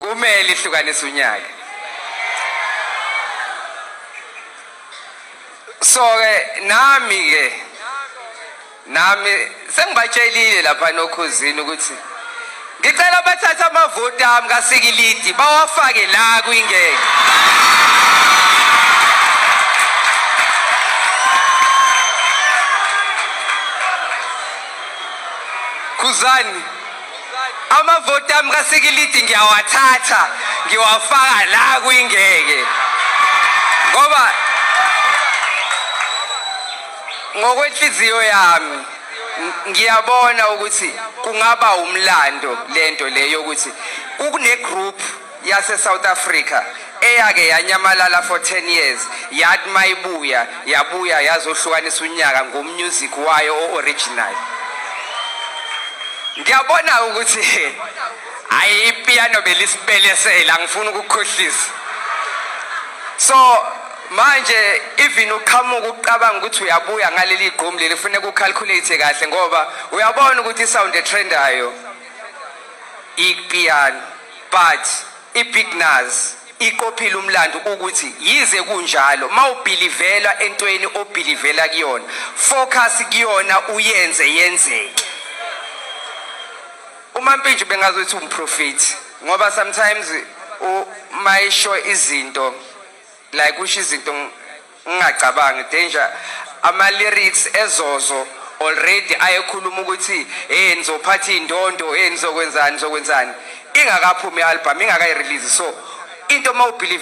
Kumele ihlukanise unyaka. So ke nami ke nami sengibatshelile lapha nokhuzini ukuthi ngicela bathathe amavoti ami kasikilidi bawafake la kwingeke. Khuzani, amavoti ami kasikilidi ngiyawathatha ngiwafaka la kwingeke, ngoba ngokwenhliziyo yami ngiyabona ukuthi kungaba umlando lento leyo ukuthi kune group yase South Africa eyake yanyamalala for 10 years, yathi mayibuya yabuya yazohlukanisa unyaka ngomusic wayo o-original. Ngiyabona ukuthi hayi, ipiano belisibelesela, ngifuna ukukhohlisa. So manje even uqhamuka ukucabanga ukuthi uyabuya ngaleli gqomu leli, kufuneka ucalculate kahle, ngoba uyabona ukuthi isound etrendayo ipiano, but iBig Nuz iqophile umlando ukuthi yize kunjalo, mawubelievela entweni obelievela kuyona, focus kuyona, uyenze yenzeke. UMampintsha bengazothi umprofeti, ngoba sometimes mayisho izinto, like usho izinto ngingacabangi danger. Ama lyrics ezozo already ayekhuluma ukuthi hey, nizophatha indondo, hey, nizokwenzani, nizokwenzani, ingakaphumi ialbum, ingakayirelease. So into mawubelieve